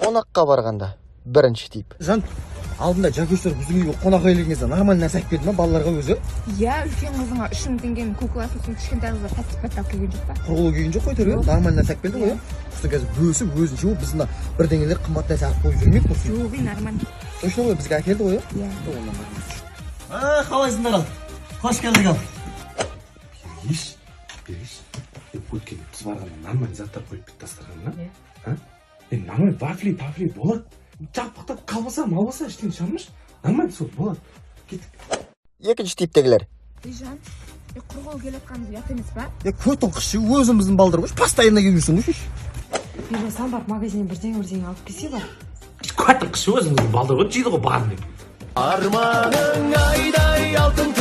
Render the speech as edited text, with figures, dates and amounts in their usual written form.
Қонаққа барғанда бірінші тип. Жан, алдында жәкештер біздің үйге қонаққа келген кезде нормальный нәрсе алып келді ма балаларға өзі? Иә, үлкен қызыңа 3000 теңгенің кукласын, сосын кішкентай қызға тәтті пәтті алып келген жоқ па? Құрғылы келген жоқ қой әйтеуір, иә? Нормальный нәрсе алып келді ғой, иә? Сосын қазір бөсіп өзінше болып, біз мына бірдеңелер, қымбат нәрсе алып қойып жүрмейік құрсын. Жоқ, ей, нормально. Точно ғой, бізге әкелді ғой, иә? Иә. А, қалайсыңдар? Ал, қош келдік, ал. Бергеш, бергеш деп, өткенде біз барғанда нормальный заттар қойып кетті дастарханына. А, енді нормальный вафли пафли болады, жаппақтап колбаса малбаса, ештеңе шығармашы, нормально сол болады, кеттік. Екінші типтегілер. Ей, жан, ей, құр қол келе жатқанымыз ұят емес па? Е, көтің қышы, өзіміздің балдар ғой, постоянно келіп жүрсің ғой. Бейбасан, барып магазиннен бірдеңе бірдеңе алып келсе бар. Көтің қышы, өзіміздің балдар ғой, жейді ғой барын деп. Арманың айдай алтын.